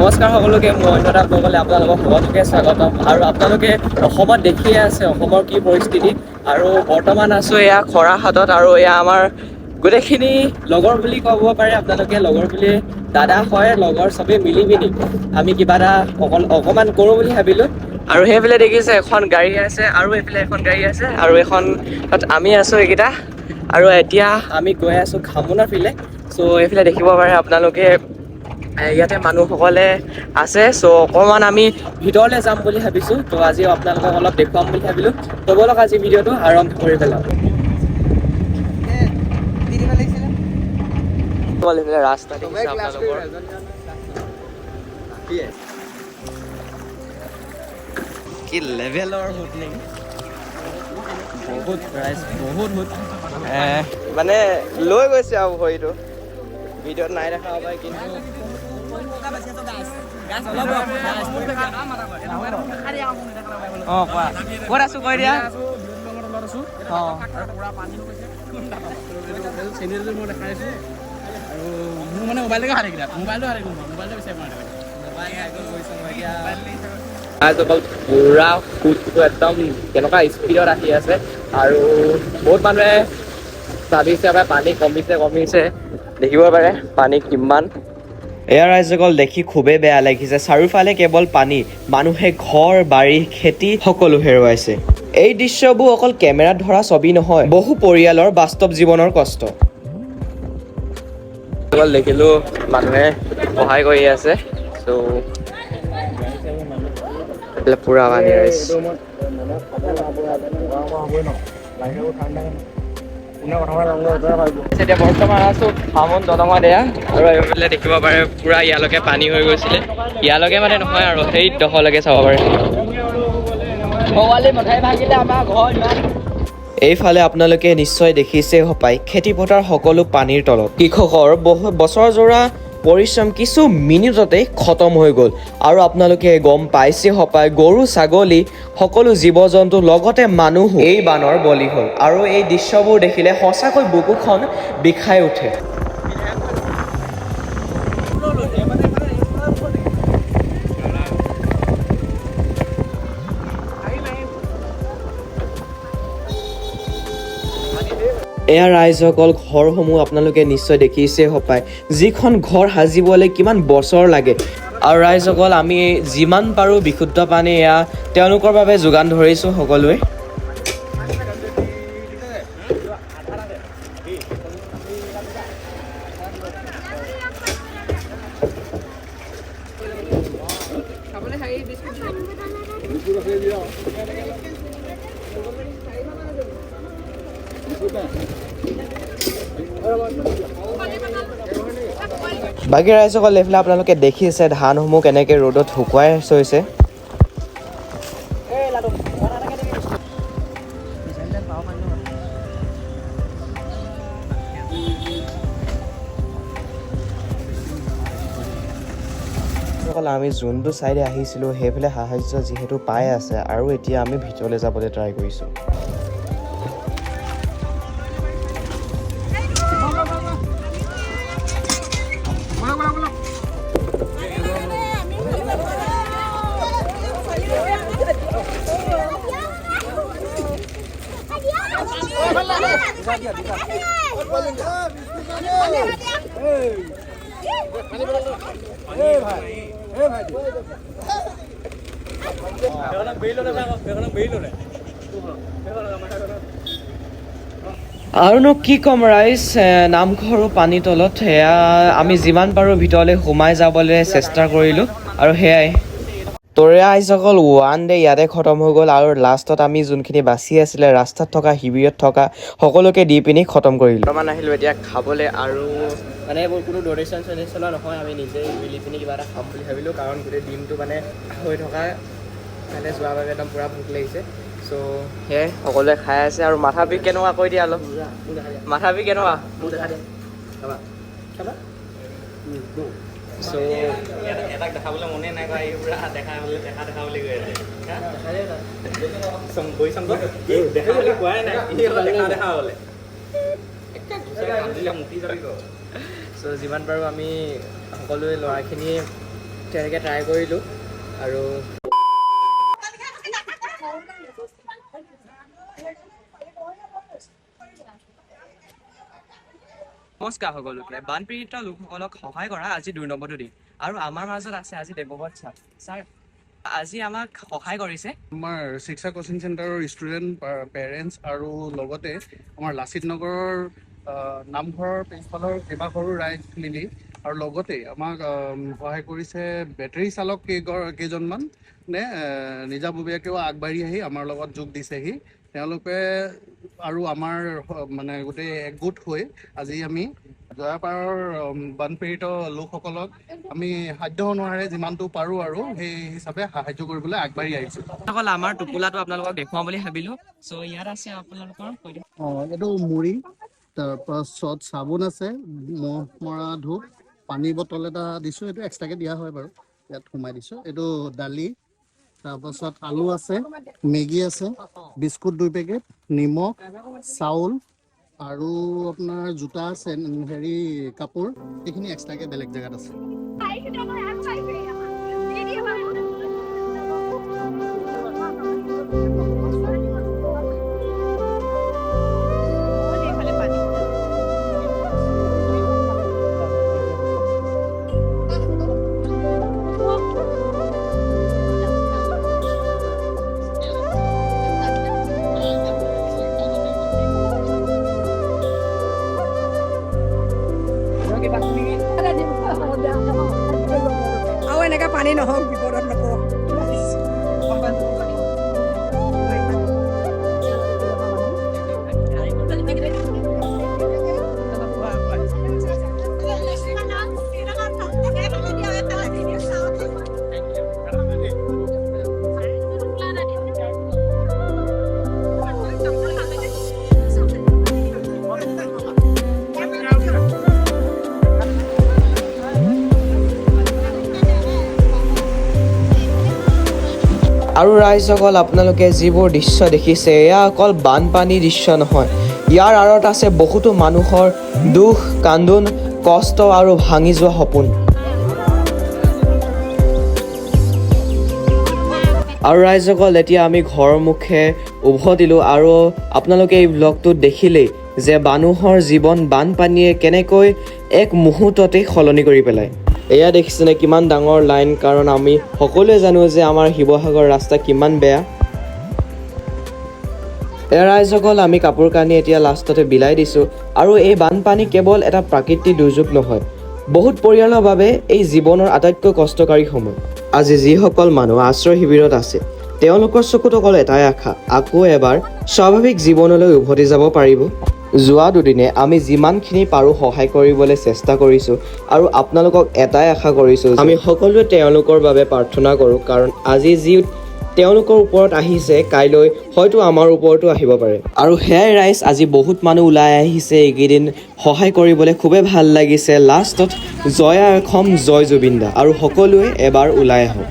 নমস্কাৰ সকলোকে, মই অন্য এটা ব্লগলৈ আপোনালোকক সকলোকে স্বাগতম। আৰু আপোনালোকে অসমত দেখিয়ে আছে অসমৰ কি পৰিস্থিতি। আৰু বৰ্তমান আছোঁ এয়া খৰাহাটত আৰু এয়া আমাৰ গোটেইখিনি লগৰ বুলি ক'ব পাৰে আপোনালোকে, লগৰ বুলি দাদা হয়, লগৰ চবেই মিলি পিনি আমি কিবা এটা অকল অকণমান কৰোঁ বুলি ভাবিলোঁ। আৰু সেইফালে দেখিছে এখন গাড়ী আছে আৰু এইফালে এখন গাড়ী আছে আৰু এইখনত আমি আছোঁ এইকেইটা। আৰু এতিয়া আমি গৈ আছোঁ খামুনৰ ফালে। চ' এইফালে দেখিব পাৰে আপোনালোকে, ইয়াতে মানুহসকলে আছে। চ' অকণমান আমি ভিতৰলৈ যাম বুলি ভাবিছোঁ। ত' আজি আপোনালোকক অলপ দেখুৱাম বুলি ভাবিলোঁ। ত' ব'লক, আজি ভিডিঅ'টো আৰম্ভ কৰি পেলাওঁ। এইফালে ৰাস্তা দেখিছে আপোনালোকৰ। কি লেভেলৰ সোঁত নেকি, বহুত ৰাইজ, বহুত সোঁত। মানে লৈ গৈছে আৰু ভৰিটো। ভিডিঅ'ত নাই দেখা পায় কিন্তু। অঁ, কোৱা, ক'ত আছো কৈ দিয়া। অঁ। চেনেলটো মই দেখাই আছোঁ আৰু মোৰ মানে মোবাইলটোকে হাৰি থাকিলে, মোবাইলটো হাৰি গ'ল, মোবাইলটো বিচাৰি পোৱা নাই। ৰাইজসকল, পুৰা সোঁতটো একদম কেনেকুৱা স্পীডত আহি আছে। আৰু বহুত মানুহে ভাবিছে পাই পানী কমিছে কমিছে, দেখিব পাৰে পানী কিমান। এয়া ৰাইজসকল, দেখি খুবেই বেয়া লাগিছে। চাৰিওফালে কেৱল পানী, মানুহে ঘৰ বাৰী খেতি সকলো হেৰুৱাইছে। এই দৃশ্যবোৰ অকল কেমেৰাত ধৰা ছবি নহয়, বহু পৰিয়ালৰ বাস্তৱ জীৱনৰ কষ্ট। দেখিলো মানুহে সহায় কৰি আছে। চ' এইফালে পুৰা পানী ৰাইজ। এতিয়া বৰ্তমান আছো খামুন দলঙত এয়া। আৰু এইফালে দেখিব পাৰে পুৰা ইয়ালৈকে পানী হৈ গৈছিলে। ইয়ালৈকে মানে নহয় আৰু সেই দখলৈকে চাব পাৰে। এইফালে আপোনালোকে নিশ্চয় দেখিছে হপাই, খেতি পথাৰ সকলো পানীৰ তলত। কৃষকৰ বহু বছৰজোৰা পৰিশ্ৰম কিছু মিনিটতে খতম হৈ গ'ল। আৰু আপোনালোকে গম পাইছে হপাই, গৰু ছাগলী সকলো জীৱ জন্তু লগতে মানুহো এই বানৰ বলি হ'ল। আৰু এই দৃশ্যবোৰ দেখিলে সঁচাকৈ বুকুখন বিষাই উঠে। এয়া ৰাইজসকল, ঘৰসমূহ আপোনালোকে নিশ্চয় দেখিছে হপায়, যিখন ঘৰ সাজিবলৈ কিমান বছৰ লাগে। আৰু ৰাইজসকল, আমি যিমান পাৰোঁ বিশুদ্ধ পানী এয়া তেওঁলোকৰ বাবে যোগান ধৰিছোঁ সকলোৱে। বাকী ৰাইজসকল, এইফালে আপোনালোকে দেখিছে ধানসমূহ কেনেকৈ ৰ'দত শুকুৱাই থৈছে। অকল আমি যোনটো চাইডে আহিছিলোঁ সেইফালে সাহাৰ্য যিহেতু পাই আছে আৰু এতিয়া আমি ভিতৰলৈ যাবলৈ ট্ৰাই কৰিছোঁ। আৰুনো কি ক'ম ৰাইজ, নামঘৰো পানী তলত। সেয়া আমি যিমান পাৰোঁ ভিতৰলৈ সোমাই যাবলৈ চেষ্টা কৰিলোঁ আৰু সেয়াই। তৰে ৰাইজসকল, ওৱান ডে ইয়াতে খতম হৈ গ'ল। আৰু লাষ্টত আমি যোনখিনি বাচি আছিলে ৰাস্তাত থকা শিবিৰত থকা সকলোকে দি পিনি খতম কৰিলোঁ। বৰ্তমান আহিলোঁ এতিয়া খাবলৈ। আৰু মানে এইবোৰ কোনো ডনেশ্যন চনেশ্যনৰ নহয়, আমি নিজেই মিলি পিনি কিবা এটা খাম বুলি ভাবিলোঁ। কাৰণ গোটেই দিনটো মানে হৈ থকা মানে যোৱাৰ বাবে একদম পূৰা ভোক লাগিছে। চ' সেয়াই সকলোৱে খাই আছে। আৰু মাথা বিষ কেনেকুৱা কৈ দিয়া অলপ, মাথা বিষ কেনেকুৱা? চ' এটাক দেখাবলৈ মনে নাই কৰা, এই পুৰা দেখা দেখা দেখা বুলি কৈ আছে। দেখা বুলি কোৱাই নাই, দেখা দেখা বোলে। চ' যিমান পাৰোঁ আমি সকলোৱে ল'ৰাখিনিয়ে তেনেকৈ ট্ৰাই কৰিলোঁ আৰু নমস্কাৰ সকলোকে। বানপীড়িত লোকসকলক সহায় কৰা আজি 2 নম্বৰটো দিন আৰু আমাৰ মাজত আছে আজি দেৱব্ৰত ছাৰ। ছাৰ আজি আমাক সহায় কৰিছে। আমাৰ শিক্ষা কোচিং চেণ্টাৰৰ ষ্টুডেণ্ট, পেৰেণ্টছ আৰু লগতে আমাৰ লাচিত নগৰৰ নামঘৰৰ পিছফালৰ কেইবাঘৰো ৰাইজ মিলি আৰু লগতে আমাক সহায় কৰিছে বেটেৰী চালক কেইজনমান নে নিজাববীয়াকৈও আগবাঢ়ি আহি আমাৰ লগত যোগ দিছেহি। তেওঁলোকে আৰু আমাৰ মানে গোটেই একগোট হৈ আজি আমি জয়াপাৰৰ বানপীড়িত লোকসকলক আমি সাধ্য অনুসাৰে যিমানটো পাৰোঁ আৰু সেই হিচাপে সাহায্য কৰিবলৈ আগবাঢ়ি আহিছোঁ। অকল আমাৰ টোপোলাটো আপোনালোকক দেখুৱাম বুলি ভাবিলোঁ। চ' ইয়াত আছে আপোনালোকৰ কৈ দিয়ক। এইটো মুড়ি, তাৰপাছত চাবোন আছে, মহ মৰা ধূপ, পানী বটল এটা দিছোঁ, এইটো এক্সট্ৰাকৈ দিয়া হয় বাৰু, ইয়াত সোমাই দিছোঁ। এইটো দালি, তাৰপাছত আলু আছে, মেগী আছে, বিস্কুট 2 পেকেট, নিমখ, চাউল আৰু আপোনাৰ জোতা আছে, হেৰি কাপোৰ, এইখিনি এক্সট্ৰাকৈ বেলেগ জেগাত আছে। আৰু এনেকৈ পানী নহওক, বিপদত নপৰক। আৰু ৰাইজসকল, আপোনালোকে যিবোৰ দৃশ্য দেখিছে এয়া অকল বানপানীৰ দৃশ্য নহয়, ইয়াৰ আঁৰত আছে বহুতো মানুহৰ দুখ, কান্দোন, কষ্ট আৰু ভাঙি যোৱা সপোন। আৰু ৰাইজসকল, এতিয়া আমি ঘৰমুখে উভতিলোঁ আৰু আপোনালোকে এই ব্লগটোত দেখিলেই যে মানুহৰ জীৱন বানপানীয়ে কেনেকৈ এক মুহূৰ্ততেই সলনি কৰি পেলায়। এয়া দেখিছেনে কিমান ডাঙৰ লাইন, কাৰণ আমি সকলোৱে জানো যে আমাৰ শিৱসাগৰ ৰাস্তা কিমান বেয়া। এয়া ৰাইজসকল, আমি কাপোৰ কানি এতিয়া লাষ্টতে বিলাই দিছোঁ। আৰু এই বানপানী কেৱল এটা প্ৰাকৃতিক দুৰ্যোগ নহয়, বহুত পৰিয়ালৰ বাবে এই জীৱনৰ আটাইতকৈ কষ্টকাৰী সময়। আজি যিসকল মানুহ আশ্ৰয় শিবিৰত আছে তেওঁলোকৰ চকুত অকল এটাই আশা, আকৌ এবাৰ স্বাভাৱিক জীৱনলৈ উভতি যাব পাৰিব। যোৱা দুদিনে আমি যিমানখিনি পাৰোঁ সহায় কৰিবলৈ চেষ্টা কৰিছোঁ আৰু আপোনালোকক এটাই আশা কৰিছোঁ, আমি সকলোৱে তেওঁলোকৰ বাবে প্ৰাৰ্থনা কৰোঁ, কাৰণ আজি যি তেওঁলোকৰ ওপৰত আহিছে কাইলৈ হয়তো আমাৰ ওপৰতো আহিব পাৰে। আৰু সেয়াই ৰাইজ, আজি বহুত মানুহ ওলাই আহিছে এইকেইদিন সহায় কৰিবলৈ, খুবেই ভাল লাগিছে। লাষ্টত জয় আই অসম, জয় জুবিন দা, আৰু সকলোৱে এবাৰ ওলাই আহক।